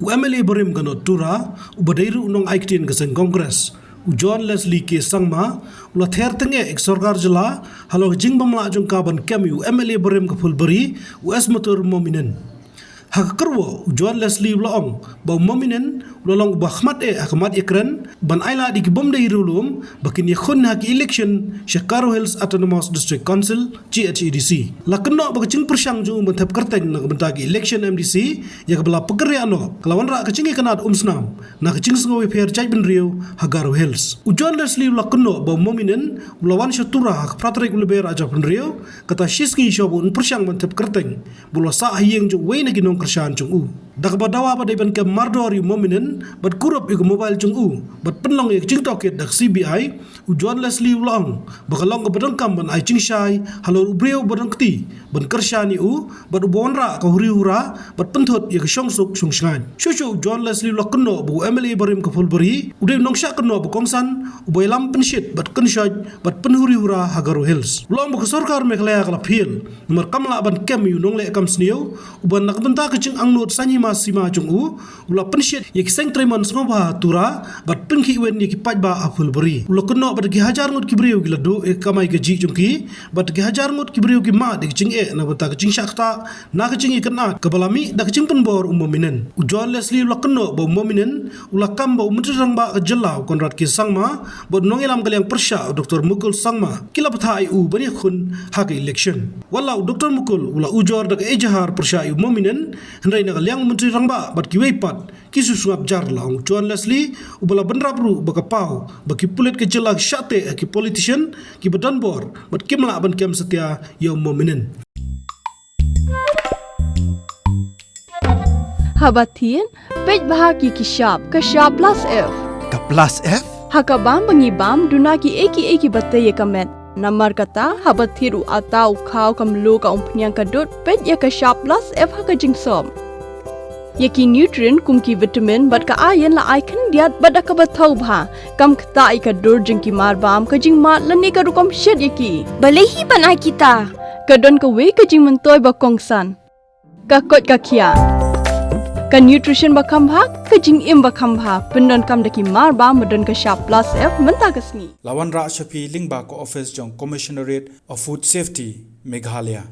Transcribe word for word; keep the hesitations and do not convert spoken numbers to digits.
U M L A barim ka North Tura, uba dei ruh u nongai ktien ka seng Congress, u John Leslie K Sangma, u la ther tyngeh ïa ka sorkar jylla halor ka jingbymlah jong ka ban kem ïa u M L A barim ka Phulbari, u Esmatur Mominin. Ha ka kyrwoh, u John Leslie u la ong ba u Mominin u la long uba khmat eh ha ka mat ïakren ban ailad ïa ki bym dei riewlum ba kin ïakhun ha ki election sha Garo Hills Autonomous District Council, G H A D C. La kynnoh ba ka jingpyrshang jong u ban thep kyrteng na ka bynta ka election M D C ïa kaba la pynkynriah noh ka la wanrah ka jingïakynad umsnam na ka jingsngew ïapher jaitbynriew ha Garo Hills. U John Leslie u la kynnoh ba u Mominin u la wan sha Tura ha ka phra tarik u Lber arhajar arphew hynriew, kata shisngi shwa ba un pyrshang ban thep kyrteng, ba u la sah ha ïing jong uwei na ki nongkyrshan jong u. Da kaba dawa ba dei ban kem mardor ïa u Mominin bad kurup ïa ka mobile jong u bad pynlong ïa ka jingtohkit da ka C B I, u John Leslie u la ong ba ka long kaba donkam ban ai jingshai halor u briew uba donkti ban kyrshan ïa u bad uba wanrah ka huri hura bad pynthut ïa ka shongsuk shongshngaiñ. Shuh shuh u John Leslie u la kynnoh ba u M L A barim ka Phulbari u dei u nongshah kynnoh ba kongsan, uba ïalam pynshit bad kynshoit bad pynhuri hura ha Garo Hills. U la ong ba ka sorkar Meghalaya ka la fail namar kam lah ban kem ïa u nongleh kam sniew uba na ka bynta ka jingangnud saiñ hima sima jong u, u la pynshit ïa ki seng treimon sngewbha ha Tura bad pynkhih win ïa ki paidbah ha Phulbari. U la kynnoh ba da ki hajar ngut ki briew ki la duh ïa ka kamai kajih jong ki bad da ki hajar ngut ki briew ki mad ïa ka jingeh na ka bynta ka jingshah ktah na ka jingïakynad kaba la mih da ka jingpynbor u Mominin. U John Leslie u la kynnoh ba u Mominin u la kam ba u Myntri Rangbah ka jylla u Conrad K Sangma bad u nongïalam ka liang pyrshah u Doktor Mukul Sangma ki la bthah ïa u ban ïakhun ha ka election. Wat la u Doktor Mukul u la ujor da ka ejahar pyrshah ïa u Mominin, hynrei na ka liang u Myntri Rangbah bad kiwei pat ki shu sngap jar. La ong u John Leslie uba la bynrap ruh ba ka paw ba ki pulit ka jylla ki shah teh ha ki politician kiba don bor bad kim lah ban kem satia ïa u Mominin. Haba thied, peit bha ki ki shap, ka shap plus F. Ka plus F? Ha ka bam ba ngi bam, duna kiei kiei kiba tei ïa ka met. Namar kata, haba thied u atta u khaw ka mluh ka umphniang ka dud, peit ïa ka shap plus F ha ka jingsop. Ïa ki nutrient kum ki vitamin bad ka iron la ai khyndiat bad da kaba thaw bha, kam ktah ïa ka dur jong ki mar bam, ka jingmad lane ka rukom shet ïa ki. Balei hi ban ai kita? Ka don kawei ka jingmyntoi ba kongsan. Ka koit ka khiah. Ka nutrition ba kham bha, ka jingim ba kham bha, pyndonkam da ki mar bam ba don ka shap plus F mynta ka sngi. La wanrah sha phi lyngba ka office jong Commissionerate of Food Safety, Meghalaya.